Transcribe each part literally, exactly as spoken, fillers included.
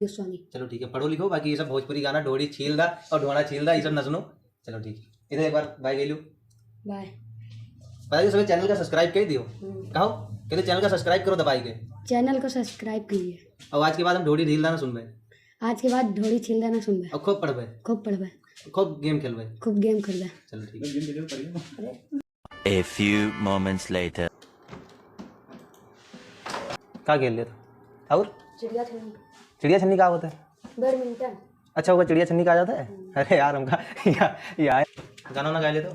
गोस्वामी। चलो ठीक है, पढ़ो लिखो, बाकी ये सब भोजपुरी गाना, ढोड़ी छील दा और ढोड़ा छील दा, ये सब न सुनो। चलो ठीक है, इधर एक बार bye कह लो। Bye। बता दो सभी, channel का subscribe कर दियो। हम्म। कहो, कहते channel का subscribe करो दबाई के। Channel को subscribe कीजिए। और आज के बाद हम ढोड़ी ढील दा ना सुनबे। आज के बाद ढोड़ी छील दा ना सुनबे। और खूब पढ़बे। खूब पढ़बे। खूब game खेलबे। खूब game खेलबे। चलो ठीक है। A few moments later. का खेल लेत हो? और? चिड़िया छन्नी। चिड़िया छन्नी का होता है? Badminton। अच्छा, ओका चिड़िया छन्नी कहा जाता है? हम्म। अरे यार, हमका या, या। गाना ना गा लेत हो?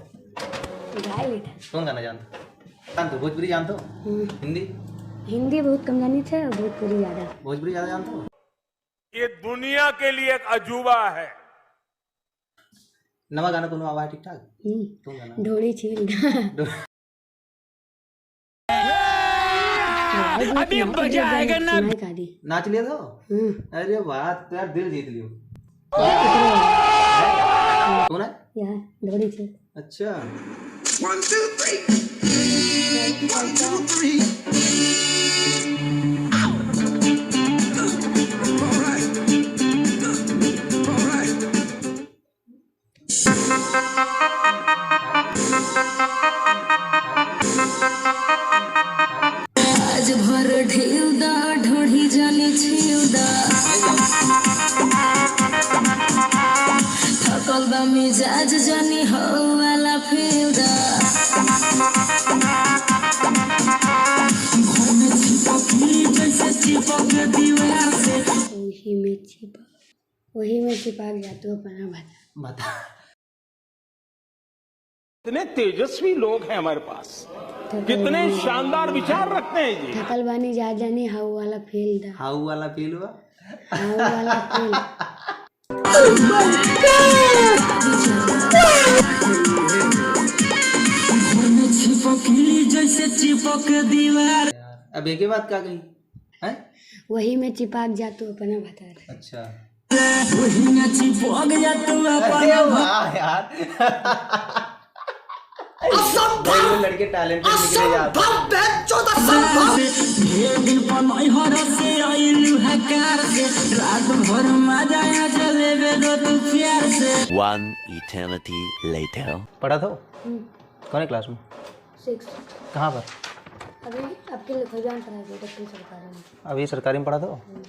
गा लेत है। कौन गाना जानत हो? जानत हो? भोजपुरी जानत हो? हम्म। हिंदी? हिंदी बहुत कम जानी थे और भोजपुरी ज्यादा। भोजपुरी ज्यादा जानत हो? ये दुनिया के लिए एक अजूबा है। नवा गाना कोनो आवा है ठीक ठाक? हम्म। कौन गाना? ढोड़ी छील दा। ढो- अभी मजा आएगा ना। सुनाई का दी। नाच लेत हो? हम्म। अरे वाह, तो यार दिल जीत लियो। कौन है? यार, ढोड़ी छील। अच्छा। One, two, three. One, two, three. All right. All right. आज भर ढील दा, ढोढ़ी जानी छील दा। थकल बा मिजाज जानी हो वाला feel दा। घर में चिपकली जैसे चिपक दीवार से। ओही में चिपक वही में चिपक जा तू अपना भतार। बता। इतने तेजस्वी लोग हैं हमारे पास, थकल कितने बानी। शानदार विचार रखते हैं जी। थकल बानी जा जानी हाउ वाला feel दा। हाउ वाला feel हुआ? हाउ वाला feel। घर में चिपकली जैसे चिपक दीवार। अब एक ही बात का कही? हैं? वही में चिपक जा तू अपना भतार। अच्छा। वही में चिपक जा तू अपना अरे भतार। वाह यार। असंभव! ये लड़के talented निकले जाते हैं। असंभव, बहनचोद, असंभव! ढेर दिन पर नैहर से आइलू है कार से, रात भर मजा आ जलेबे दो तू प्यार से। One eternity later. पढ़त हो? हम्म। कौन class में? Six। कहाँ पर? अभी, अब के लिए कोई जान private, अब के सरकारी में। अभी सरकारी में पढ़त हो? हम्म।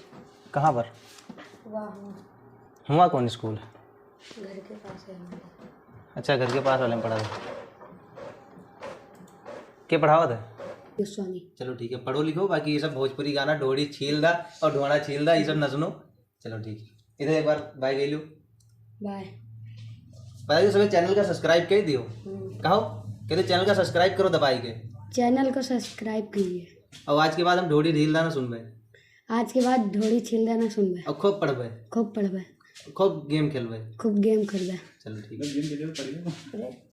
कहाँ पर? वाह। हुआ कौन school है? घर के पास है हमारे। अच्छा, घर के पास वाले में पढ़त हो। के पढ़ावत है? गोस्वामी। चलो ठीक है, पढ़ो लिखो, बाकी ये सब भोजपुरी गाना, ढोड़ी छील दा और ढोड़ा छील दा, ये सब न सुनो। चलो ठीक है, इधर एक बार bye कह लो। Bye। पता है, सभी channel का subscribe कर दियो। हम्म। कहो, कहते channel का subscribe करो दबाई के। Channel को subscribe कीजिए। और आज के बाद हम ढोड़ी ढील दा ना सुनबे। आज के बाद ढोड़ी छील दा ना सुनबे। और खूब पढ़बे। खूब पढ़बे। खूब game खेलबे। खूब game खेलबे। चलो ठीक है।